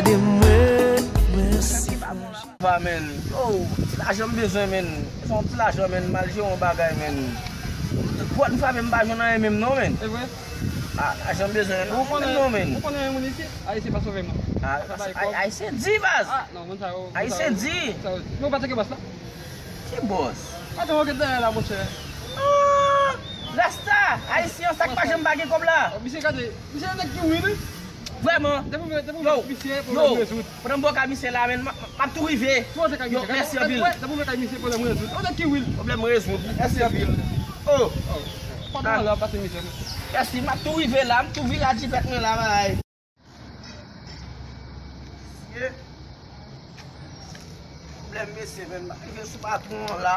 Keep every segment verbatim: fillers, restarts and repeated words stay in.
Gade mwen, mwen se. Sa, men. Yo, ti lajan m bezwen, men. Se yon ti lajan, men. M al jere yon bagay, men. Pòt m frape, m pa jwenn anyen menm, non, men. E vre? Ah, lajan m bezwen, men. Ou konnen, non, men. Ou konnen yon moun isit? Ayisyen pa sove, non. Ah, Ayisyen di, baz. Ah, non, moun sa yo. Ayisyen di. Moun sa yo. Yo pa tcheke bòs la? Ki bòs? Patwon yo gen dèyè la, monchè. Ah, Rasta, Ayisyen, sa k pa janm pa gen kòb la. Misye gade, misye nèg ki wi, wi. Vrèman. Depi w, depi w, yo, misye, yo, pwoblèm rezoud. Pandan m bò kay misye la, men, m, m, m ap tou rive. Yo, mèsi anpil. Depi w kay misye, pwoblèm rezoud. Yon nèg ki wi. Pwoblèm rezoud. Mèsi anpil. Oh. Patwon la pase misye. Mèsi, m ap tou rive la, m tou vila jipèt mwen la, bay. Mesye. Pwoblèm mesye, men, m ap rive sou patwon an la.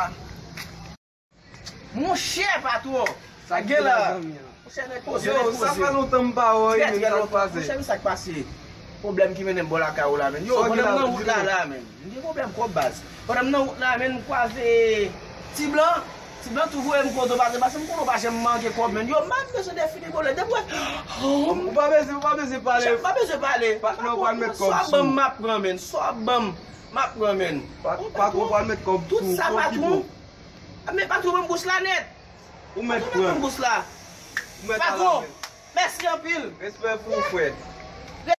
Monchè patwon, sa k gen la? Monchè, nèg poze, yo, nèg poze. Sa fè lontan m pa wè w, men sa k pase? Monchè, men sa k pase? Pwoblèm ki mennen m bò lakay ou la, men. Yo, pandan m nan wout la, la, men. M gen pwoblèm kòb, baz. Pandan m nan wout la, men, m kwaze Ti Blan. Ti Blan tou voye m kote w pase, paske m konnen w pa janm manke kòb, men. Yo, m pa bezwen defini bolè. Depi w wè, oh, m pa bezwen, ou pa bezwen pale. Ou pa bezwen pale. Patnè, ou pral met kòb sou. Sa w ap ban m, m ap pran, men. Sa w ap ban m, m ap pran, men. Patwon, ou pral met kòb sou. Tout sa, patwon. Men patwon, ban m bous la nèt. Ou mèt pran. Ou mèt pran bous la. Ou mèt ala, patwon, men. Mèsi anpil. Respè pou ou, frè.